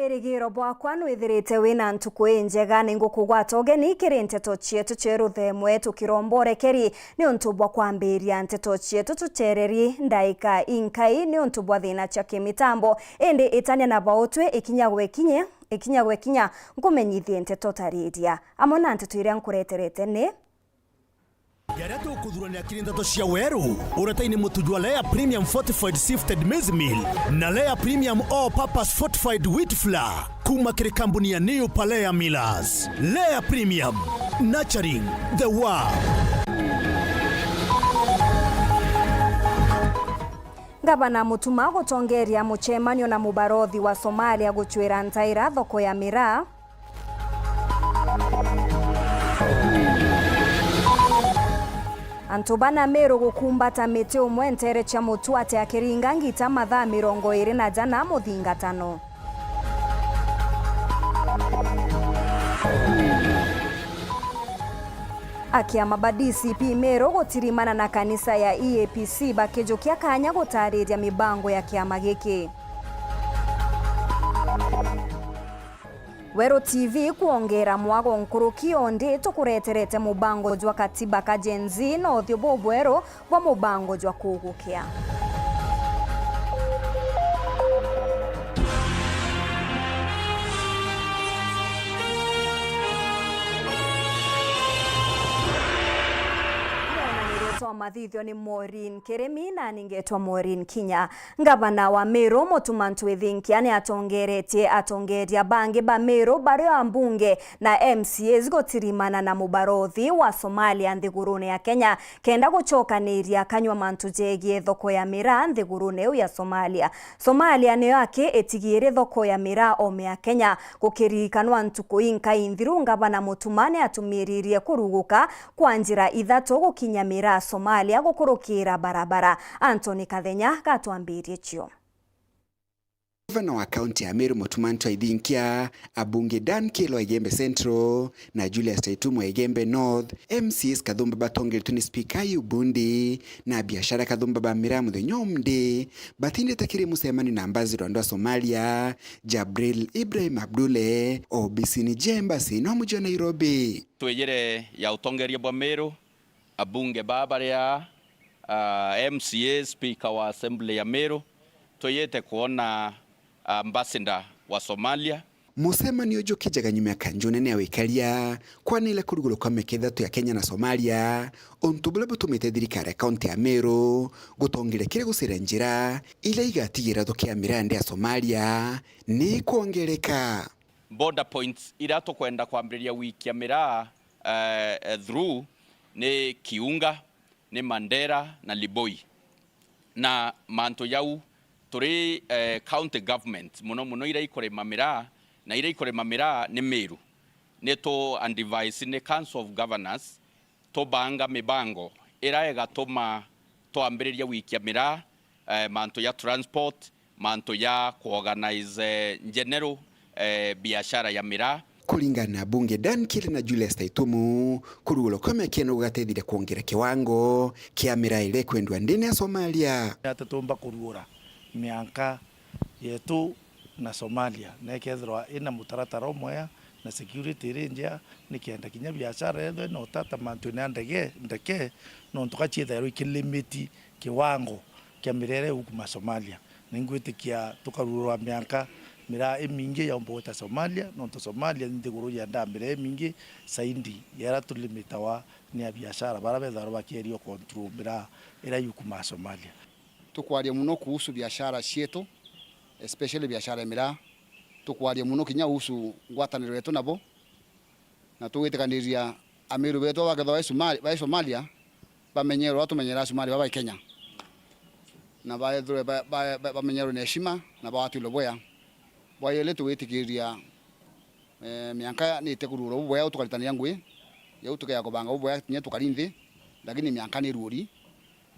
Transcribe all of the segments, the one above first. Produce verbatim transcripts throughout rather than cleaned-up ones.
Wirigiro bwakwa nwithirite wina ntuku injega, ningukugwata ugeni kiri nteto cietu cia ruthemwe tukiromborekeri niuntu bwa kwambiria nteto cietu tucereri ndaika inkai niuntu bwa thina cia kimitambo. Indi itania na bautwi ikinya gwe kinya, ikinya gwe kinya, nkumenyithie nteto tariria amwe na nteto iria nkureterete ni. Jaria tukuthuranira kiri nteto cia weru, uretaini mutu jwa Lea Premium Fortified Sifted Maize Meal na Lea Premium All Purpose Fortified Wheat Flour kuma kiri kambuni ya New Palea Millers. Lea Premium, nurturing the world. Ngavana Mutuma gutongeria mucemanio na mubarothi wa Somalia gucwira ntaira thoko ya miraa. Antu bana Meru gukumbata miti umwe nteere cia mutwate akiringa ngita mathaa mirongo iri na jana muthingatano. Akiama ba D C P Meru gutirimana na kanisa ya E A P C bakijukia kanya gutariria mibango ya kiama giki. Weru T V kwongera mwago nkuruki, ondi tukureterete mubango jwa katiba ka Gen Z na uthio bubweru bwa mubango jwa kugukia. Mwonanirio twa mathithio ni Maureen Kirimi na ningetwa Maureen Kinya. Ngavana wa Meru, Mutuma M'Ethingia, ni atongeretie atongeria bangi ba Meru, bario ambunge na M C As gutirimana na mubarothi wa Somalia nthigurune ya Kenya, kenda gucokaniria kanyua mantu jegie thoko ya miraa nthigurune iu ya Somalia. Somalia niyo aki itigiri thoko ya miraa ome ya Kenya. Gukirikanwa ntuku inkai nthiru, Ngavana Mutuma ni atumiririe kuruguka kwa njira ithatu gukinya miraa Somalia gukurukira barabara. Anthony Kathenya gatwambirie cio. Gavana wa kaunti ya Meru Mutuma M'Ethingia, abunge Dan Kielo wa Igembe Central na Julius Taitumu wa Igembe North, M C As kathumba batongeretwe ni spika Ayub Bundi na biashara kathumba ba miraa muthenya umdi batindite kiri mucemanio na ambassador wa andu a Somalia, Jabril Ibrahim Abdule, obisini ja embassy no muji wa Nairobi. Twijire ya utongeria bwa Meru, abunge baa baria, ah, M C A, speaker wa assembly ya Meru, tuyite kwona ambassador wa Somalia. Mucemanio uju ukijaga nyuma ya kanju nene ya wikaria kwanira kurugurwa kwa mieke ithatu ya Kenya na Somalia, untu buria butumite thirikari ya kaunti ya Meru gutongeria kiri gucaria njira iria igatigira thoko ya miraa ya Somalia ni ikwongereka. Border points iria tukwenda kwambiriria gwikia miraa, eh, eh, through ni Kiunga, ni Mandera na Liboi. Na mantu jau turi, eh, county government, muno muno iria ikurima miraa, na iria ikurima miraa ni Meru. Ni tu advise ni Council of Governors tubanga mibango iria igatuma twambiriria gwikia miraa, eh, mantu ja transport, mantu ja kuorganize, eh, general, eh, biashara ya miraa. Kuringana na abunge Dan Kielo na Julius Taitumu, kurugurwa kwa mieke ino gugateithiria kwongera kiwango kia miraa iria ikwendwa ndene ya Somalia. Ati tumba kurugura mianka yetu na Somalia, na ikethirwa ina mutaratara umwea na security iri njea, nikenda kinya biashara yethwe na utata mantuine ya ndege, ndeke, nontu gachiethairwa ikilimiti kiwango kia miraa iria igukuma Somalia. Ningwitikia tukarugurwa mianka, miraa imingi yaumba gwita Somalia, nontu Somalia ni nthiguru yendaa miraa imingi saindi ya iria tulimitawa ni abiashara baria bethairwa bakieria control miraa iria yukumaa Somalia. Tukwaria muno kuhusu biashara cietu, especially biashara ya miraa. Tukwaria muno kinya kuhusu ngwataniro yetu nabo, na tugwitikaniria Ameru betu bakethirwa bai Somali-, bai Somalia, bamenyerwe uria tumenyera Asomali baba bai Kenya, na baethirwe ba-, ba-, ba-, bamenyerwe na heshima na bagwatirwe bwea. Bwa iri, tugwitikiria, eh, mianka ni ite kurugurwa bubwea, tukaritania ngui, yau tukea kubanga bubwea kinya tukari nthi, lakini mianka ni ruuri,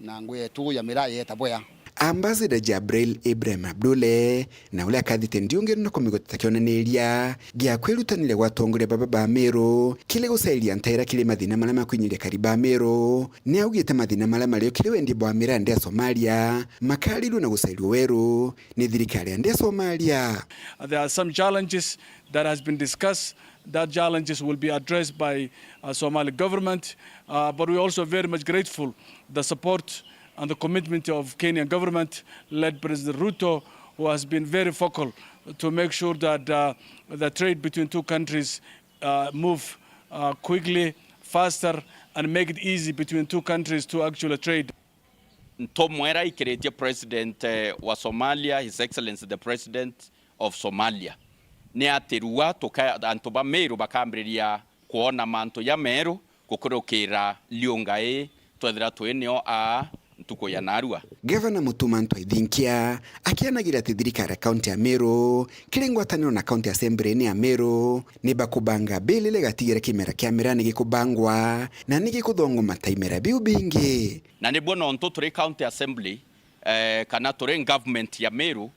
na ngui yetu ya miraa yeeta bwea. Ambassador Jabril Ibrahim Abdule, na uria akathite ndiungi na kumigweta ta kionaniria gia kwirutanira gwa atongoria baba ba Meru kiri gucairia ntaira kiri mathina maria makwinyiria akari ba Meru, ni augite mathina maria mario kiri wendia bwa miraa nthi ya Somalia makarirua na gucairirwa weru ni thirikari ya nthi ya Somalia. There are some challenges that has been discussed. That challenges will be addressed by, uh, Somali government, uh, but we're also very much grateful the support and the commitment of Kenyan government led President Ruto, who has been very vocal to make sure that, uh, the trade between two countries, uh, move, uh, quickly, faster, and make it easy between two countries to actually trade. Ntumwa iria ikiritie President, eh, wa Somalia, His Excellency the President of Somalia, ni ati rua tuka-, antu ba Meru bakambiriria kwona mantu ja meru gukurukira liunga ii twethira twi nio aa ntuku ya narua. Gavana Mutuma M'Ethingia akianagira ati thirikari ya kaunti ya Meru kiri ngwataniro na County Assembly-ini ya Meru ni bakubanga bill iria igatigira kimera kia miraa ni gikubangwa na ni gikuthongoma ta imera biu bingi. Na nibuo nontu turi County Assembly, eh, kana turi government ya Meru,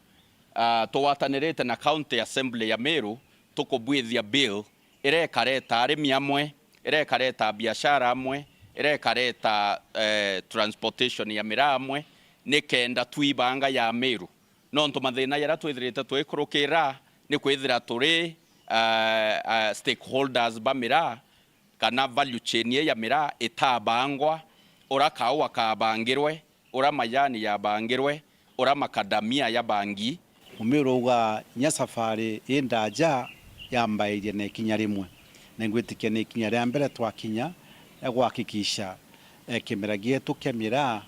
ah, tugwatanirite na County Assembly ya Meru, tukubwithia bill iria ikareta arimi amwe, iria ikareta biashara amwe, iria ikareta, eh, transportation ya miraa amwe, nikenda twibanga ya Meru. Nontu mathina jaria twithirite twikurukira ni kwithira turi, ah, ah, stakeholders ba miraa, kana value chain ii ya miraa itabangwa, uria kaua kabangirwe, uria majani jabangirwe, uria makadamia jabangi. Mumiru auga, inya safari ii ndaja yambairie na ikinya rimwe, na ingwitikia ni ikinya ria mbere twakinya ria kuhakikisha, eh, kimera gietu kia miraa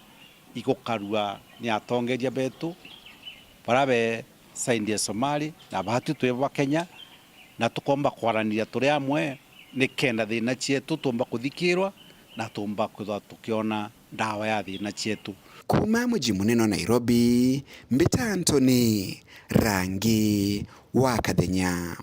igukarua ni atongeria betu baria be side ya Somali na baatu twi ba Kenya, na tukomba kwaraniria turi amwe nikenda thina cietu tuumba kuthikirwa na tuumba kwithirwa tukiona ndawa ya thina cietu. Kuuma muji munene wa Nairobi, mbita Anthony Rangi wa Kathenya.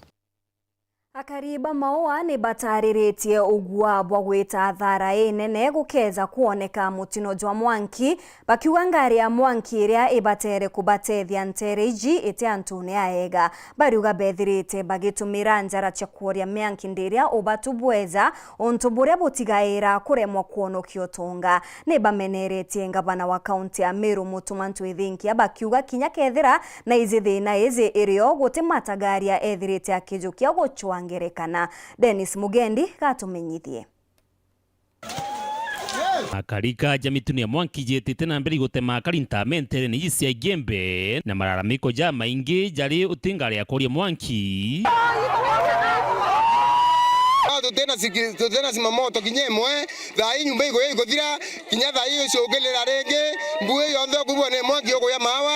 Akari ba Maua ni batariritie ugua bwa gwita athara inene gukeeja kwoneka mutino jwa mwanki, bakiuga ngari ya mwanki iria ibatere kubatethia ntere iji iti antune aega. Bariuga bethirite bagitumira njara cia kworia mianki ndiria ubatu bweja, untu buria butigaira kuremwa kwonokia utonga. Ni bameneretie ngavana wa kaunti ya Meru Mutuma M'Ethingia bakiuga kinya kethira na iji thina iji irio guti matagaria ethirite akijukia gucwa ngerekana. Dennis Mugendi gatumenyithie. Akari ka ja mitune ya mwanki jietite na mbere igutema akari ntamentere ni iji cia Igembe, na malalamiko ja maingi jari uti ngari ya kworia mwanki. Tutina siki-, tutina simamoto kinya imwe. Thaa ii nyumba iguya iguthira, kinya thaa ii uciukilira ringi, mbui yonthe ukwigua ni mwanki uguya maawa.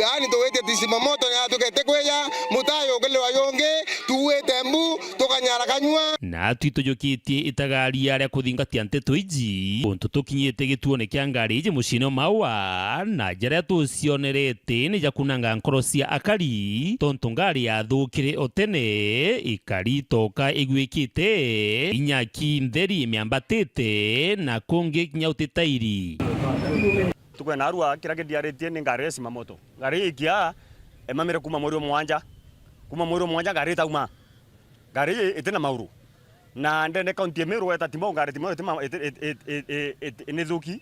Yaani tuwite ti simamoto na tukete kwija, mutaa yukilirwa yungi, tuwite mbu, tukanyara kanyua. Natwi tujukitie itagaria ria kuthingatia nteto iji, untu tukinyite gituone kia ngari iji muciine o Maua, na jaria tucionerete ni jakunanga nkoro cia akari, tontu ngari yathukire o tene, ikari toka igwikite, inyaki ntheri imiambatite, na kungi kinya uti tairi. Tukwena arua kiria kindiaritie ni ngari ya simamoto. Ngari ii ikia emamire kuuma mweri o mugwanja. Kuuma mweri o mugwanja ngari itauma. Ngari ii iti na mauru. Na ndene kaunti ya Meru weta Timau, ngari Timau iti ma-, iti, iti, iti, iti, iti, ni thuki.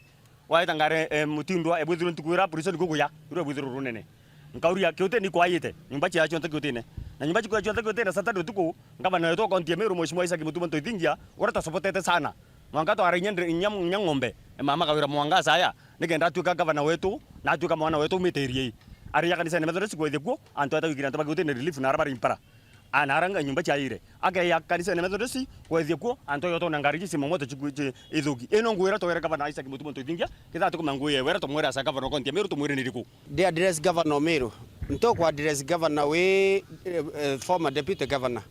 Waeta ngari, eh, Mutindwa, ebwithirwe ntuku ira prison kukuya, iru ebwithirwe runene. Nkauria, kiutini kwaite, nyumba cia cionthe kiutine. Na nyumba cia cionthe kiutine, Saturday utuku, ngavana wetu wa kaunti ya Meru, Mheshimiwa Isaac Mutuma M'Ethingia, uria twasopotete sana. Mwanka twarainya ndri-, inya, inya ng'ombe, e mama Kawira Mwangaza aya, nikenda atuika ngavana wetu, na atuika mwana wetu umite area ii. Aria kanisa ya Methodist kwethia kuo, antu eta gwikira antu ba kiutini relief na ara bari mpara. Ana aranga nyumba ciaire. Akeya kanisa ya Methodist, kwethia kuo, antu ayo tona ngari ici cia mamoto ciku-, ci-, ithuki. Ino ngwira twere gavana Isaac Mutuma M'Ethingia, kitha tukuma ngui ewe, era tumwire asa gavana wa kaunti ya Meru, tumwire ni riku. Ndi address governor o Meru. Nto ku address governor wi, eh, eh, former deputy governor.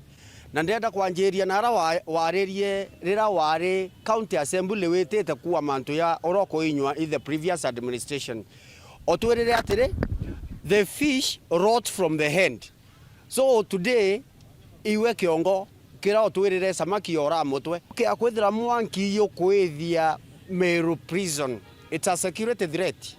Na ndirenda kwanjiria na ara wa-, waririe rira wari county assembly witite kuwa mantu ya oro kuinywa in the previous administration. Otwirire atiri, the fish rot from the hand. So today, iwe kiongo, kira utwirire samaki yora mutwe. Kia kwithira mwanki yukwithia Meru prison, it's a security threat.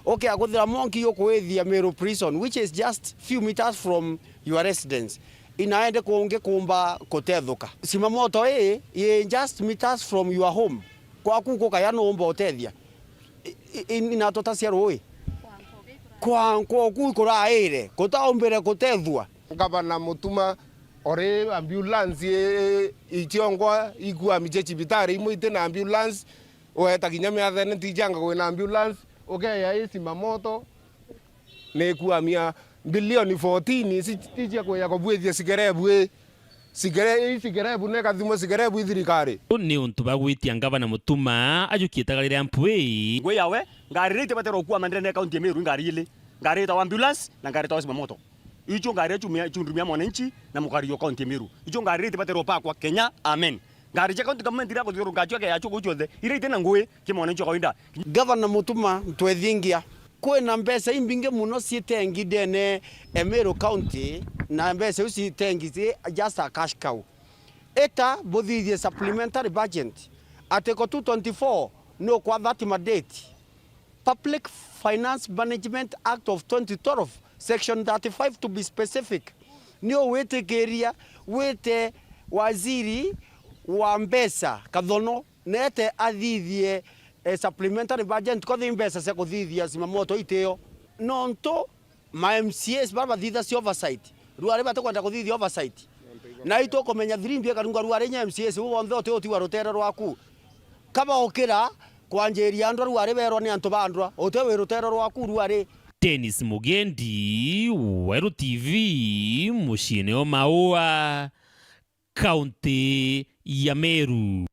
Ukiaguthira monki yukuithia Meru Prison, which is just few meters from your residence, inaende kungi kumba kutethuka. Simamoto ii i just meters from your home. Kwaku kukaya nuumba utethia? I- i- i- inatutacia rui. Kwa nkoku ikuraire, kutaumbire kutethua. Ngavana Mutuma, ori ambulance i- i- ichiongwa ikuamithia cibitari imwe iti na ambulance, ueta kinya miathene ntijanga kwina ambulance, ukeya i Simamoto, ni ikuamia bilioni fourteen ici ti cia kwija kubwithia Sigerebu i. Sigere-, i Sigerebu ni kathimo Sigerebu i thirikari. Uu ni untu bagwitia ngavana Mutuma ajukie itagari ria mpwi. Ngui yawe, ngari iria itibaterwa gukua mandene ya kaunti ya Meru i ngari ili. Ngari itawa ambulance na ngari itawa Simamoto. Icio ngari iria ciumia-, ciundumia mwananchi na mukari wa kaunti ya Meru. Icio ngari iria itibaterwa pakwa Kenya, amen. Ngari cia county government iria kuthithurunga cio ke yacio kuu ciothe, iria itina ngui ki mwananchi wa kawaida. Gavana Mutuma, ntwethingia. Kwina mbeca imbingi muno citengi ndene e Meru County, na mbeca iu citengi ci just a cash cow. Ita buthithie supplementary budget, Article two twenty-four nukwa thirty mandate. Public Finance Management Act of twenty twelve, Section thirty-five to be specific, ni uwitikiria wite waziri wa mbeca Kathono nete athithie, eh, supplementary budget, kothi mbeca cia kuthithia Simamoto itio. Nontu ma M C As bara bathithagia oversight, ruari batikwenda kuthithia oversight. Na itukumenya three mbi ikarungwa ruari inya M C As u bonthe uti utigwa rutere rwaku. Kabaukira kwanjiria ndwa ruari berwa ni antu ba ndwa, uti wi rutere rwaku ruari. Dennis Mugendi, Weru T V, muciine o Maua, kaunti ya Meru.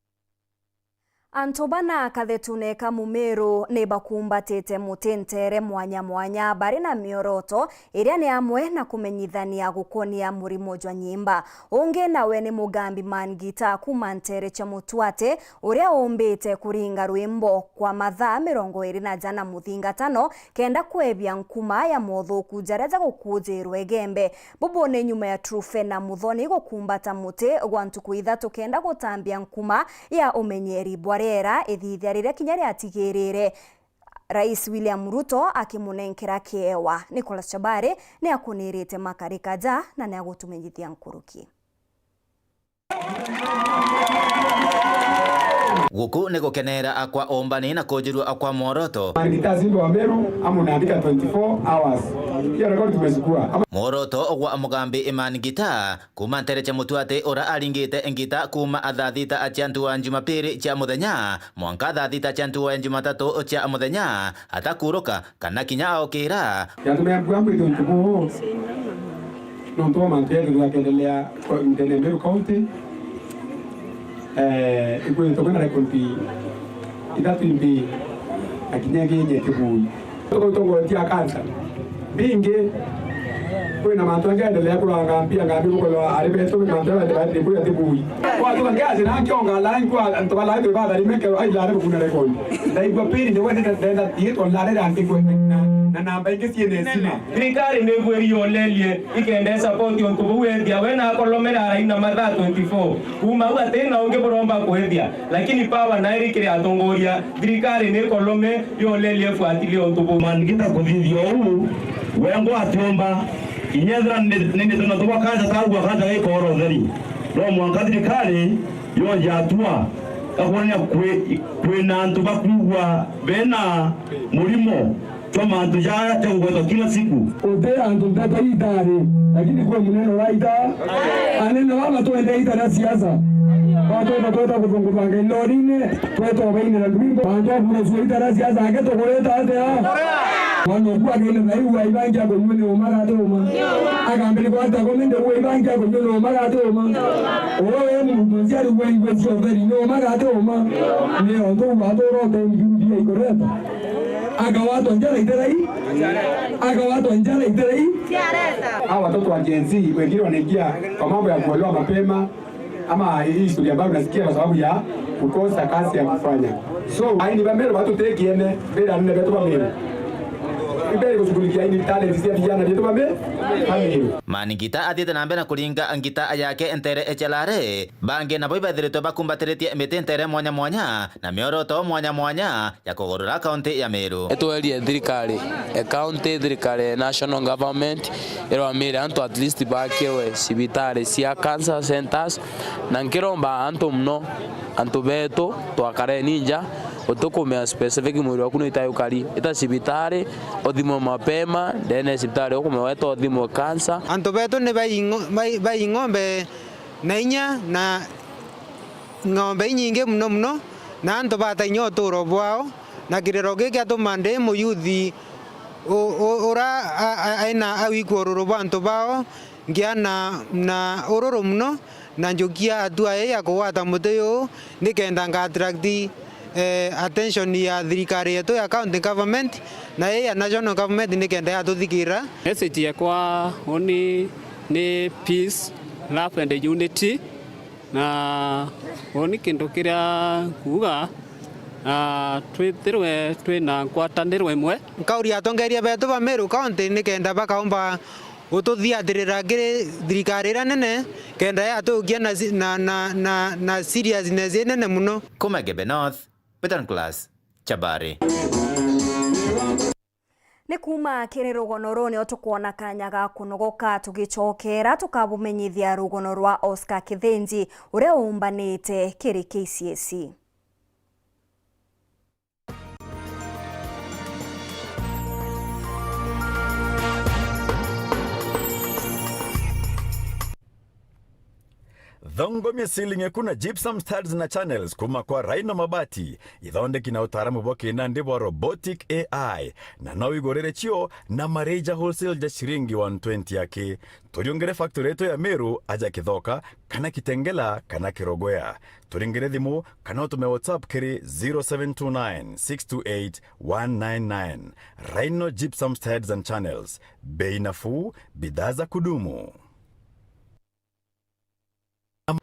Antu bana kathetune ka Mumiru ni bakumbatite muti nteere mwanya mwanya bari na mioroto iria ni amwe na kumenyithania gukonia murimo jwa nyimba. Ungi nawe ni Mugambi Man Guitar kuuma nteere cia Mutuate, uria uumbite kuringa rwimbo kwa mathaa mirongo iiri na jana muthingatano kenda kwebia nkuma ya mothuku jaria jagukujiirwa Igembe. Bubu ni nyuma ya Truphena Muthoni gukumbata muti gwa ntuku ithatu kenda gutambia nkuma ya umenyeri bwa riera, ithithia riria kinya riatigirire Rais William Ruto akimunenkera kiewa. Nicholas Chabari ni akunirite makarika ja na ni agutumenyithia nkuruki. Guku ni gukenera kwa umbani na kujirua kwa mworoto. Marigita Simba wa Meru, amunaandika twenty-four hours. Hiyo rekodi tumechukua. Ama- Mworoto gwa Mugambi Man Guitar, kuuma nteere cia Mutuate, ura aringite ngita kuuma thaa thita cia ntuku ya Jumapiri cia muthenya mwanka thaa thita cia ntuku ya Jumatatu cia muthenya, atakuruka kana kinya aukira. Yatumia mbua mbwite untu buu, nontu wa mantu jathithagirwa jakendelea kwa, ndene ya Meru County. Eh, ikwithitwe kwina rekondi ithatu imbi, na kinya ingi ingi itibui. Tuko itongoretie a kansa. Bingi, kwina mantu angi endelea kuranga mbia ngambi gukorwa ari betu, mantu ya bati bati bui atibui. Kwa tu ngia zina kionga la kwa antu bala ndio baba rimeke ai la kukuna rekondi. Ndaigua pili ni wende ndenda yetwa ndarira ntigwe na, na namba ingi ciene sima. Thirikari ni igwiri yolerie ikenda support untu buu ethia we na akolomera araina mathaa twenty-four. Kuuma au ati na ungi buromba kwithia, lakini power nairi kiri atongoria. Thirikari ni ikolome yolerie ifuatilie untu buu. Manigita kuthithia uu, wengwa atiumba, kinya ethira ni, ni, ni tuna tuba kanja tagwa kanja gaikora utheri. No mwanka thirikari yoja atua, gakwonania kwi, kwina antu bakwigua bena murimo jwa mantu ja, ja kugwetwa kila siku. Uti antu nteto itari, lakini kwi munene uraita. Anene baba twende ita na siasa. Batwenda tweta kuthungubanga ilorine, tweta ubainira ndwimbo. Bantu akurasua ita na siasa, ake tukureta atia? Mwana uku akaina na iu aibangia kunyua ni uma gati uma. Akambiri kwata komende uwe ibangia kunyua ni uma gati uma. Uwe we muntu njiari uwe ingwe cia utheri ni uma gati uma. Ni ontu ugatura utembi mbia ikureta. Akawatwa njara iterai. Akawatwa njara iterai. Hawa watoto wa Gen Z wengine wanaingia kwa mambo ya kuolewa mapema, ama hii historia ambayo unasikia kwa sababu ya kukosa kazi ya kufanya. So, aini ba Meru batutekiene, bera nne betu ba Meru. Mbere gushughulikia ini talent cia vijana vyetu ba Mi-, ba Meru. Mani Ngita athiite na mbere na kuringa ngita yake nteere cia Lare. Bangi nabo ibeethiritwe bakumbatiritie miti nteere mwanya mwanya na mioroto mwanya mwanya ya kugurura kaunti ya Meru. Itwerie thirikari, e county, thirikari, national government, irwamire antu at least bakirwe cibitari cia cancer centers, na nkiromba antu mono, antu betu, twakareni nja, utikumea specific mwiri waku ni ita ukari, ita cibitari, uthimwe mapema, ndene ya cibitari ukumea weta uthimwe cancer. Antu betu ni baing'o-, bai-, baing'ombe na inya na ng'ombe inyingi mono mono, na antu bata inya uturo bwao, na kiriro giki atuma ndi muyuthi u-, u-, ura a-, a-, aina awikua ururu bwa antu bao, ngia na, na ururu mono, na njukia hatua ii ya kugwata muti uyu, nikenda nga attract, eh, attention ya thirikari yetu ya county government, na ii ya national government nikenda yatuthikira. Message yakwa uni ni peace, love and unity. Na uni kintu kiria kuuga, na twithirwe twina ngwataniro imwe. Nkauria atongeria betu ba Meru County nikenda bakaumba gututhiatirira kiri thirikari iria nene, kenda yatukia na si-, na, na, na, na seriousness inene mono. Kuma Igembe North, Peter Nicholas, Chabari. Ni kuuma kiri rugono ruu nio tukwona kanya ga kunogoka, tugicokera tukabumenyithia rugono rwa Oscar Kithinji, uria uumbanite kiri K C S E. Thongomia ceiling eku na gypsum studs na channels kuma kwa Rhino Mabati, ithondeki na utaaramu bwa kinandi bwa robotic A I, na no wigurire cio na mareja wholesale ja ciringi one twenty aki. Turiungire factory yetu ya Meru aja Kithoka, kana Kitengela, kana Kirogwea. Turingire thimu, kana utume WhatsApp kiri zero seven two nine, six two eight, one nine nine. Rhino Gypsum Studs and Channels. Bei nafuu, bidhaa za kudumu.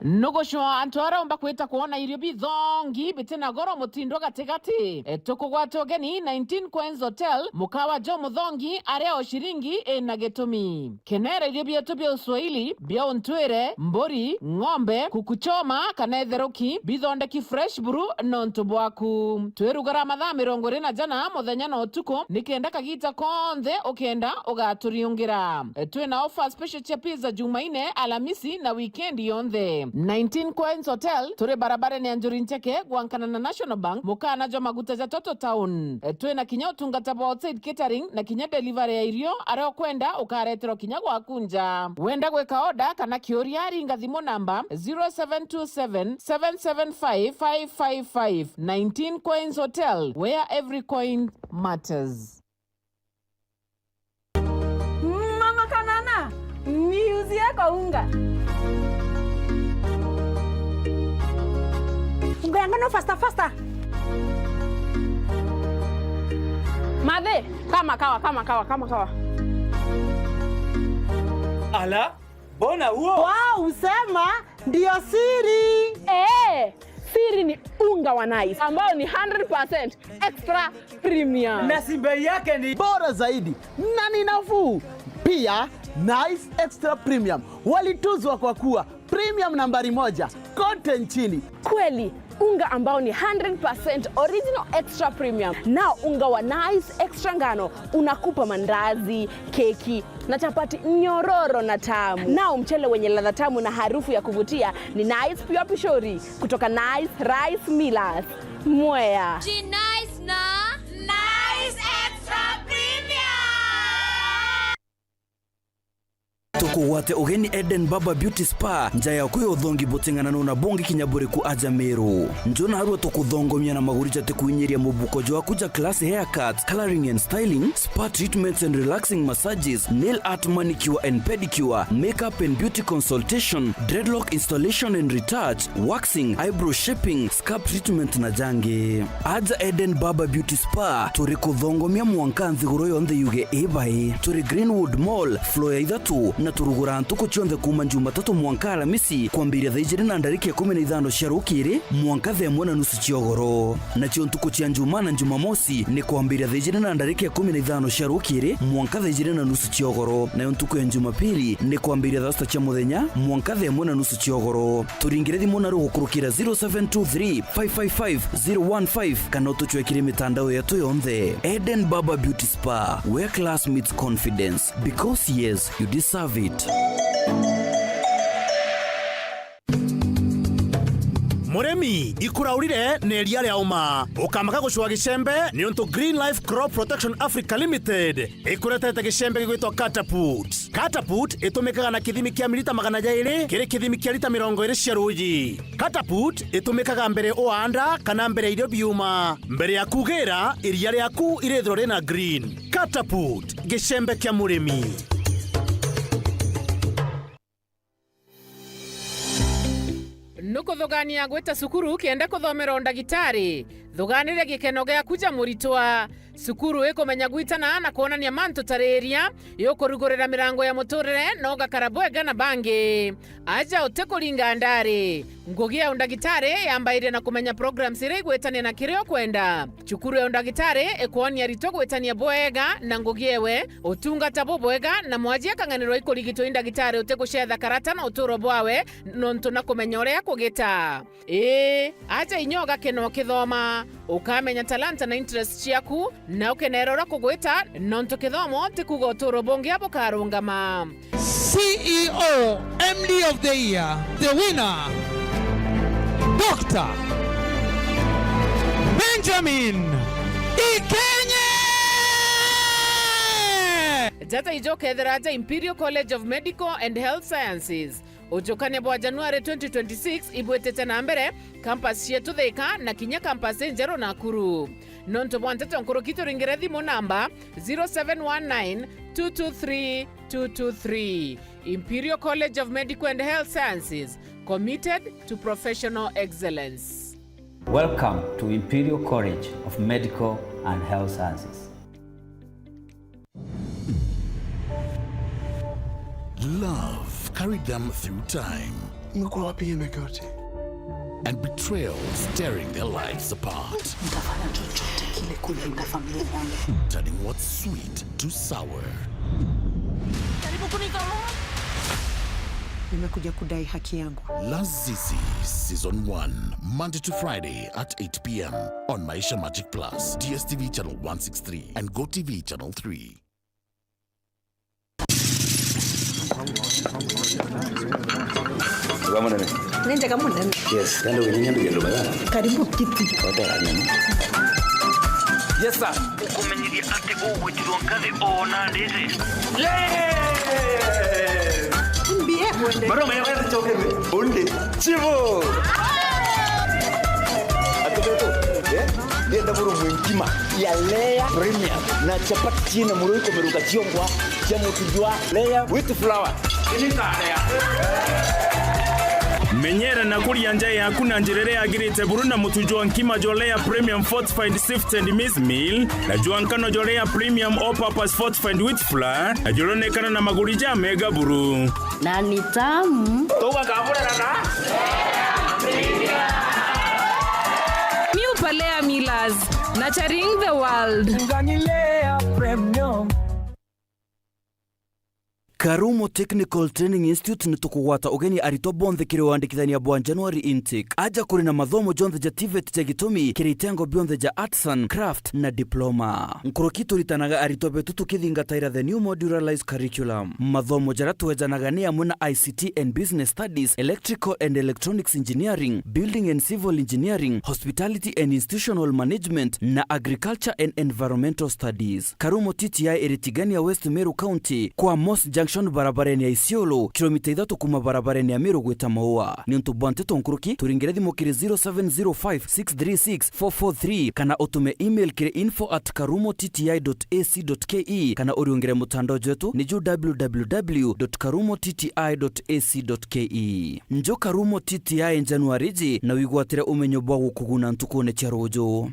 Nugucwa antu aria umba kwita kwona irio bithongi biti na goro mutindo gatigati. E, tukugwata ugeni nineteen Coins Hotel, mukawa jo muthongi aria o ciringi ina gitumi. Kenera irio bietu bia uswahili, bia untwire, mburi, ng'ombe, kuku choma, kana itheruki, bithondeki fresh buru nontu bwaku. Twirugara mathaa mirongo iri na jana muthenya na utuku, nikenda kagita konthe ukenda ugaturiungira. Twina offer special cia pizza Jumaine, Alamisi na weekend yonthe. Nineteen Coins Hotel, turi barabarene ya Njuri Ncheke, gwankana na National Bank, mukana jwa maguta ja Total Town. Twina kinya utungata bwa outside catering na kinya delivery ya irio, aria ukwenda ukareterwa kinya gwaku nja. Wenda gwika order kana kiuria, ringa thimu namba zero seven two seven, seven seven five, five five five. Nineteen Coins Hotel, where every coin matters. Mama Kanana, niuzie kwa unga. Unga ya ngano faster, faster. Mathe, kama kawa, kama kawa, kama kawa. Ala, mbona huo? Wow, usema ndio siri. Eh, siri ni unga wa Nice ambao ni hundred percent extra premium. Na si bei yake ni bora zaidi na ni nafuu. Pia, Nice Extra Premium walituzwa kwa kuwa premium nambari moja kote nchini. Kweli, unga ambao ni hundred percent original extra premium. Nao unga wa Nice Extra Ngano unakupa mandazi, keki na chapati nyororo na tamu. Nao mchele wenye ladha tamu na harufu ya kuvutia ni Nice Pure Pishori kutoka Nice Rice Millers, Mwea. Ji Nice na Nice Extra Premium. Tukugwate ugeni Eden Barber Beauty Spa, nja yaku ya uthongi buting'ananu na bungi kinya buriku aja Meru. Njo narua tukuthongomia na maguri jatikuinyiria mubuko jwaku ja class haircut, coloring and styling, spa treatments and relaxing massages, nail art, manicure and pedicure, makeup and beauty consultation, dreadlock installation and retouch, waxing, eyebrow shaping, scalp treatment na jangi. Aja Eden Barber Beauty Spa, turi kuthongomia mwanka nthiguru yonthe yuge i bai. Turi Greenwood Mall, floor ya ithatu, na Turuguraa ntuku cionthe kuuma Jumatatu mwanka Alamisi, kwambiria thaa ijiri na ndarika ikumi na ithano cia rukiri mwanka thaa imwe na nusu cia ugoro. Nacio ntuku cia Njumaa na Jumamosi ni kwambiria thaa ijiri na ndarika ikumi na ithano cia rukiri mwanka thaa ijiri na nusu cia ugoro. Nayo ntuku ya Jumapili ni kwambiria thaa sita cia muthenya mwanka thaa imwe na nusu cia ugoro. Turingire thimu na rugukurukira zero seven two three, five five five, zero one five kana utucwekire mitandao yetu yonthe. Eden Baba Beauty Spa, where class meets confidence. Because yes, you deserve it. Murimi, ikuraurire ni iria ria uma. Ukamaga gucua gicembe, niuntu Green Life Crop Protection Africa Limited ikuretete gicembe gigwitwa Catapult. Catapult itumikaga na kithimi kia milita magana jairi kiri kithimi kia lita mirongo iri cia ruuji. Catapult itumikaga mbere uaanda kana mbere irio biuma. Mbere ya kugira, iria riaku irithirwa rina green. Catapult, gicembe kia murimi. Nukuthugania gwita cukuru kenda kuthomera undagitari? Thuganire gikeno giaku ja muritwa. Cukuru ikumenya gwitana na kwonania mantu ta riria, yukurugurira mirango ya muturire na ugakara bwega na bangi. Aja utikuringa ndari. Ngugi ya undagitari yambairia na kumenya programs iria igwitania na kiria ukwenda. Cukuru ya undagitari ikwonia aritwa gwitania bwega na ngugi ewe, utungata bubwega, na mwaji akang'anirwa ikurigitwa i ndagitari utigucetha karata na uturo bwawe, nontu na kumenya uria kugita. Ii, aja inya ugakena ukithoma, ukamenya talanta na interest ciaku, na ukenera uria kugwita, nontu kithomo ti kuuga uturo bungi bukarungama. C E O, M D of the Year, the winner, Doctor Benjamin Ikenye! Njata ijo ukethira aja Imperial College of Medical and Health Sciences. Ujukania bwa January twenty twenty-six ibwitite na mbere, campus cietu Thika na kinya campus injeru Nakuru. Nontu bwa nteto nkuruki, turingire thimu namba zero seven one nine two two three two two three. Imperial College of Medical and Health Sciences, committed to professional excellence. Welcome to Imperial College of Medical and Health Sciences. Love carried them through time. Umekuwa wapi hiyo miaka yote? And betrayal tearing their lives apart. Nitafanya chochote kile kulinda familia yangu. Turning what's sweet to sour. Karibu kunizomea. Nimekuja kudai haki yangu. Lazizi Season one, Monday to Friday at eight p.m. on Maisha Magic Plus, D S T V channel one six three and Go T V channel three. Wega munene. Ni njega munene. Yes, kandi uginyanya nduge ndume. Karibu kiti. Yes, sir. Gukumenyithia ati ugwitirwo nkathi o na ndiri. Yes! Mbie mwende. Bado mwenye kwanza choke. Undi. Chivo. Atubeto. Eh? Ndienda buru mwinkima ya layer premium na chapati na muro ikomeruka ciongwa cia mutu jwa layer with flour. Menyera na kuria nja yaku na njira iria yagirite buru na mutu jwa nkima jwa layer premium fortified sifted maize meal na jwa nkano jwa layer premium all purpose fortified wheat flour na juronekana na maguri ja mega buru. Na ni tamu. Tuga kaburera na New Palea Millers, nurturing the world. Ngani layer premium. Karumo Technical Training Institute ni tukugwata ugeni aritwa bonthe kiri wandikithania bwa January intake. Aja kuri na mathomo jonthe ja TVET ja gitumi kiri itengo bionthe ja Arts and Craft na Diploma. Nkuruki turitanaga aritwa betu tukithingataira the new modularized curriculum. Mathomo jaria twejanaga ni amwe na I C T and Business Studies, Electrical and Electronics Engineering, Building and Civil Engineering, Hospitality and Institutional Management, na Agriculture and Environmental Studies. Karumo T T I iri Tigania, West Meru County, kwa Moss Junction barabarene ya Isiolo, kilomita ithatu kuma barabarene ya Meru gwita Maua. Niuntu bwa nteto nkuruki, turingire thimu kiri zero seven zero five six three six four four three kana utume email kiri info at karumo T T I dot A C dot K E kana uriungire mutandao jwetu ni ju W W W dot karumo T T I dot A C dot K E. Njo Karumo T T I January ji na wigwatire umenyo bwa gukuguna ntukune cia ruju.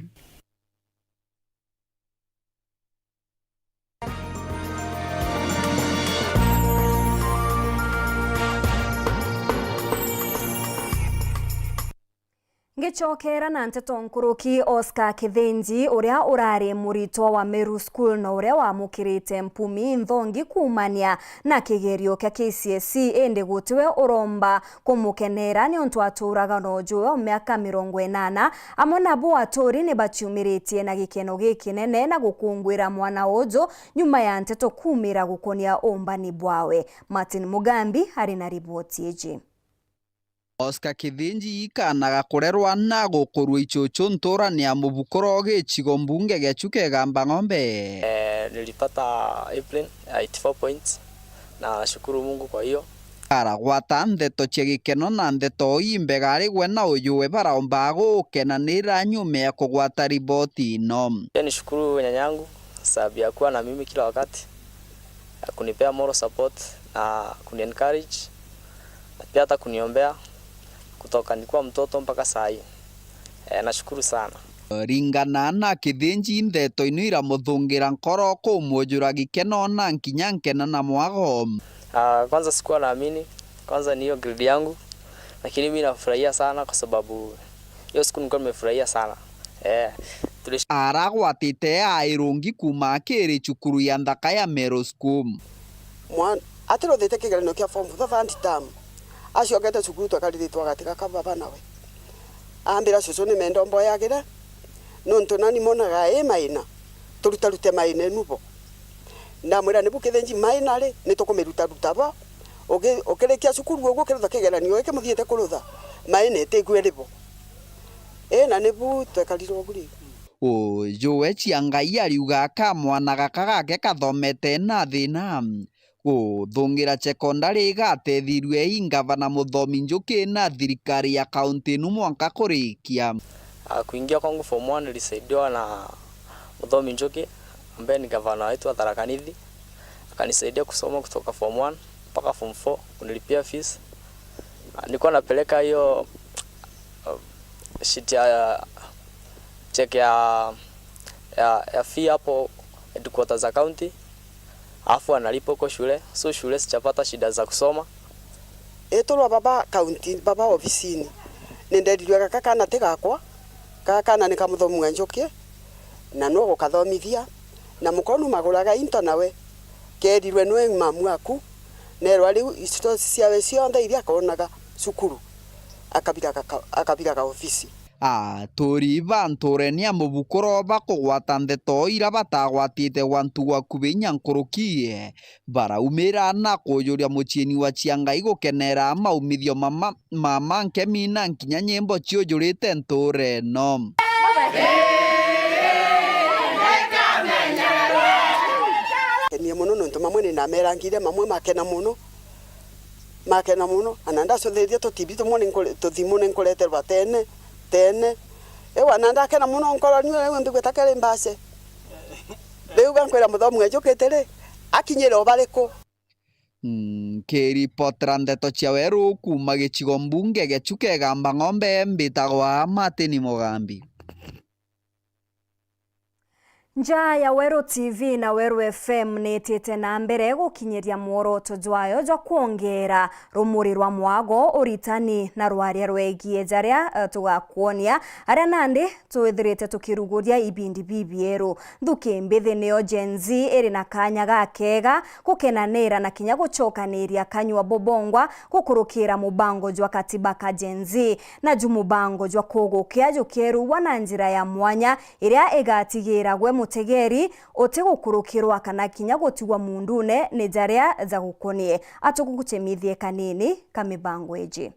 Gicokera na nteto nkuruki, Oscar Kithinji, uria urari muritwa wa Meru School na uria wamukirite mpumi nthongi kuumania na kigerio kia K C S E, indi gutiwe uromba kumukenera niuntu aturaga na ujuwe wa miaka mirongo inana, amwe nabo aturi ni baciumiritie na gikeno gikinene na gukungwira mwana uju nyuma ya nteto kuumira gukonia uumbani bwawe. Martin Mugambi ari na riboti iji. Oscar Kithinji, kaana ga kurerwa na gukurua ichuchu nturani ya Mubukuro gicigo mbunge gia Chuka Igamba Ng'ombe. Eh, nilipata A plus, eighty-four points. Nashukuru Mungu kwa hiyo. Aragwata ndeto cia gikeno na ndeto imbega ari gwe na ujuwe baraomba gukenanira nyuma ya kugwata riboti ino. Pia nishukuru nyanyangu sababu ya kuwa na mimi kila wakati, ya kunipea moral support na kuni encourage, na pia hata kuniombea kutoka nikuwa mtoto mpaka saa hii. Eh, nashukuru sana. Ringana na Kithinji, ndeto ino iramuthungira nkoro, kumujura gikeno na nkinya nkena na mwago. Ah, kwanza sikuwa naamini, kwanza ni hiyo grade yangu, lakini mimi nafurahia sana kwa sababu hiyo siku nilikuwa nimefurahia sana. Eh, tulish- Aragwatite A irungi kuuma akiri cukuru ya nthaka ya Meru School. Mwan-, atiruthite kigeranio kia form four third term. Acokete cukuru, twakariritwe agati gaka baba nawe. Ambira, "Cucu, ni menda umboyagire, nontu nani monaga i maina, turutarute maina enu bo." Ndamwira, "Nibu Kithinji maina ri, ni tukumirutaruta bo. Uki-, ukirikia cukuru uguo, ukirutha kigeranio giki muthiite kurutha, maina itigwe ri bo." Ii, na nibu twekarire ugu ri. Ujuwe Ciangai ariuga ka mwana gaka gake kathomete na thina. Guthungira cekondari igatethirue i ngavana Muthomi Njuki na thirikari ya kaunti inu mwanka kurikia. Ah, kuingia kwangu form one nilisaidiwa na Muthomi Njuki, ambaye ni gavana wetu wa Tharaka Nithi. Akanisaidia kusoma kutoka form one mpaka form four, kunilipia fees. Ah, nilikuwa napeleka hiyo, uh, sheet ya, check ya, ya, ya fee hapo headquarters za county, alafu analipa huko shule. So shule sijapata shida za kusoma. Iturwa baba county, baba ofisini, ninderirwe gaka kana ti gakwa, gaka kana ni ka Muthomi wa Njuki, na nwe gukathomithia, na mukonu maguraga into nawe, kerirwe nwe mamu aku, nerwa riu stores ciawe cionthe iria akonaga cukuru, akabiraga ka-, akabiraga ofisi. Aturi ba nturene ya Mubukuro bakugwata ndeto ira batagwatite gwantu gwa kubinya nkuruki, baraumira na kujuria muciini wa Ciangai gukenera maumithio mama, mama nkemi na nkinya nyimbo ciujurite nture ino. Kenie mono nontu mamwe ni namerangire, mamwe makena mono. Makena mono, ana ndacuthiririe tutibi tumwe ni nkure-, tuthimu ni nkureterwa tene, tene. Ewa, na ndakena mono nkoro niwe riu mbigweta keri mbace. Riu gankwira Muthomi wa Njuki ri, akinyire o bariku? Nkiripotera ndeto cia weru kuuma gicigo mbunge gia Chuka Igamba Ng'ombe, mbitagwa Martin Mugambi. Njaa ya Weru T V na Weru F M niitite na mbere gukinyiria mworoto jwayo jwa kwongeera rumuri rwa mwago, uritani na rwaria rwegie jaria, eh, tugakwonia aria nandi twithirite tukiruguria ibindi bibieru. Nthuki mbithi niyo Gen Z iri na kanya gakega gukenanira na kinya gucokaniria kanyua bobongwa gukurukira mubango jwa Katiba ka Gen Z. Na ju mubango jwa kugukia jukerugwa na njira ya mwanya iria igatigira gwe mutegeri utigukurukirwa kana kinya gutigwa mundune ni jaria jagukunie. Atugucemithie kanini ka mibango iji.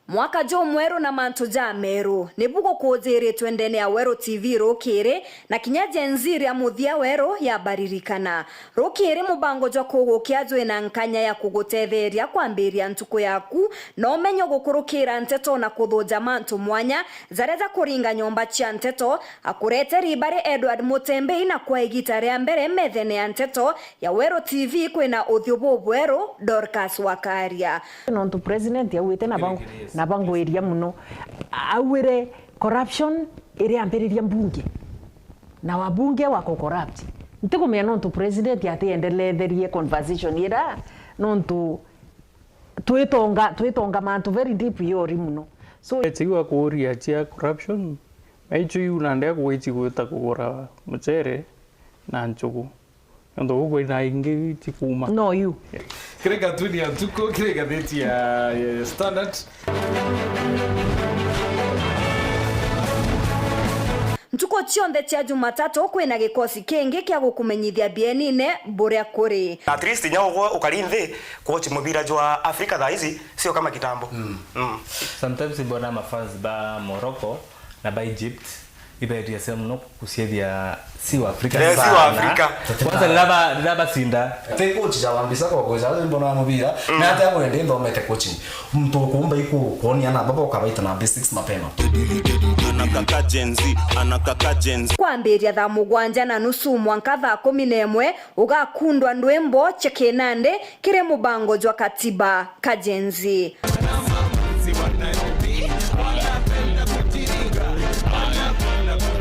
Mwaka jumweru na mantu jameru nibu gukujiritwe ndene ya Weru T V rukiri, na kinya Gen Z ria muthia weru yabaririkana. Rukiri mubango jwa kugukia jwina nkanya ya kugutetheria kwambiria ntuku yaku, na umenyo gukurukira nteto na kuthuja mantu mwanya jaria jakuringa nyomba cia nteto. Akureteri bari Edward Mutembei, na kwa igita ria mbere methene ya nteto ya Weru T V kwina uthiu bubweru, Dorcas Wakaria. Nontu president augite na bang-, na bangwiria muno. Augire corruption iri ambiriria mbunge. Na wabunge wako corrupt. Ntikumenya nontu president atiendeletherie conversation ira, nontu Twitonga, twitonga mantu very deep yori muno. So, eti wa kuria cia corruption, maichu iu nandi akugwiti gwita kugura mucere na nchugu. Nontu gukwi na ingi ti kuuma. No you. Kiri gatuni ya ntuku, kiri ngathiti ya, ya Standard. Ntuku cionthe cia Jumatatu kwina gikosi kingi kia gukumenyithia bienine buria kuri. At least nya ugwe ukari nthi kuwatch mubira jwa Africa thaa ici, sio kama kitambo. Mm. Mm. Sometimes mbona mafans ba Morocco na ba Egypt iberia cia muno kuciethia si wa Africa. Eh, si wa sana. Africa. Kwanza riria ba, riria bacinda. Ti coach ja wa Mbisaka wa gwija, aja mbona mubira, mm, na ata bwende nthomete coaching. Muntu ukumba iku kuonia na baba ukabaita na basics mapema. Anakaka Gen Z, anakaka Gen Z. Kwambiria thaa mugwanja na nusu mwanka thaa kumi na imwe, ugakundwa ndwimbo cia kinandi kiri mubango jwa Katiba ka Gen Z.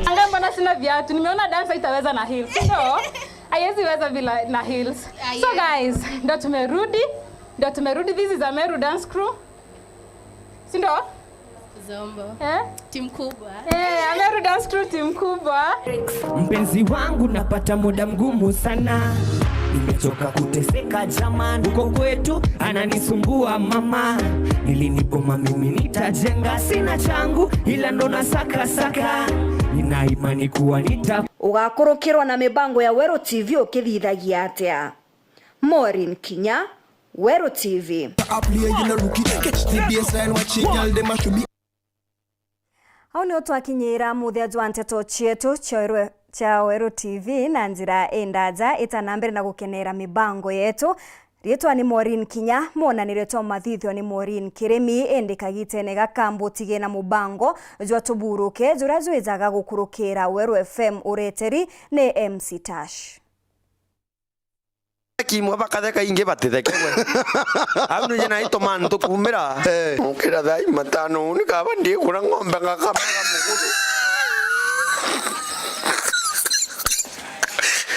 Anga mbona sina viatu? Nimeona dance haitaweza na heels. So, haiwezi weza bila na heels. So guys, ndo tumerudi. Ndo tumerudi. This is a Meru dance crew. Si ndo? Zombo. Eh? Timu kubwa. Eh, Ameru Dance Crew, timu kubwa. Mpenzi wangu, napata muda mgumu sana, nimechoka kuteseka jamani, huko kwetu ananisumbua mama, niliniboma mimi nitajenga, sina changu ila ndo nasaka saka, nina imani kuwa nita Ugakurukirwa na mibango ya Weru T V ukithithagia atia? Maureen Kinya, Weru T V. Au nio twakinyira muthia jwa nteto cietu cia Weru, cia Weru T V na njira indaja. Ita na mbere na gukenera mibango yetu. Riitwa ni Maureen Kinya. Mwonanirio twa mathithio ni Maureen Kirimi, indi kagitene gaka mbutige na mubango jwa tuburuke juria jwijaga gukurukira Weru F M ureteri ni M C Tash. Kimwe bakatheka, ingi batitheke gwe. Au nije naituma antu kumira. Eh. Ukira thaa imatano, uni kaba ndikura ng'ombe ngakamaga muguru.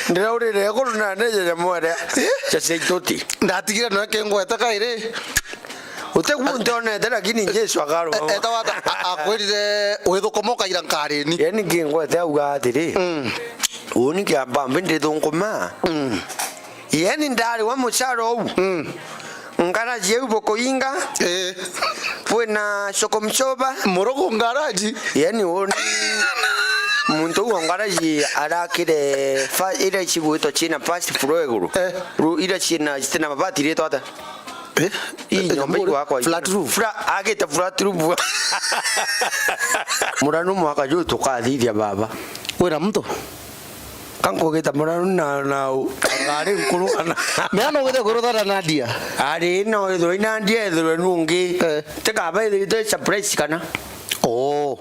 Ndiraurire iguru na neje ya mwere. Eh? Cha cia ituti. Ndatigire no kingwete kairi. Uti muntu onete, lakini Jesu akarwa. E-, eta wata, a-, akwirire withukuma ukaira nkarini. Yani kingwete auga atiri. Mm. Uni kiamba mbi ndithunguma. Mm. Yani ndari wa mucharo uu. Mm. Ngaraji yau bukuinga. Eh. Kwina shoko mchoba. Murugu ngaraji. Yani uni muntu uu wa ngaraji arakire fa-, ira cigwitwa cina first floor iguru. Eh. Ru-, ira cina, cina mabati ritwa ata? Eh? Ii nyomba ikwakwa flat roof. Fla-, agite flat roof. Muranu mwaka juu tukathithia baba. Wira muntu? Kankugita muranu na, na u-, ngari nkuru kana. Meana ugite kuruthana na ndia? Ari no ithirwe ina ndia ithirwe nungi. Eh. Tikaba ithirite surprise kana? Oh.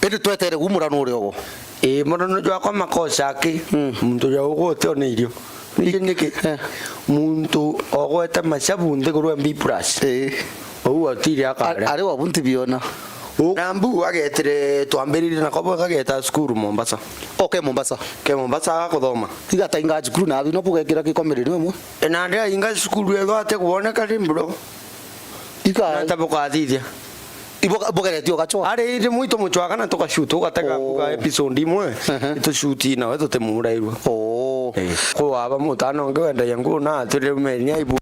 Indi twetere ku muranu uri ogo. Ii, muranu jwakwa makosa aki. Mm. Muntu ja ugu utiona irio. Niki, niki? Eh. Muntu ogwete macabu nthiguru ya B plus. Eh. Ou atiri akare. Ari wabu ntibiona. U-, na mbu agetire, twambiririe nako bwe kageta cukuru Mombasa. Okay, Mombasa. Ke Mombasa agakuthoma. Igatainga cukuru na abi no bugekira gikomere ni imwe. E, na ndi ainga cukuru ethwa ate kuoneka ri mburo. Ika. Na ta bukathithia. Ibo-, bugeretie ugachwa? Ari indi mwitu muchwaga na tukashuta ugatega. Oh. Mbuga episode imwe. Ehe. Itushuti nawe tutimurairwa. Oh. Eh. Kwa aba mutano ngi wendagia nguo na atwire umeni aibu.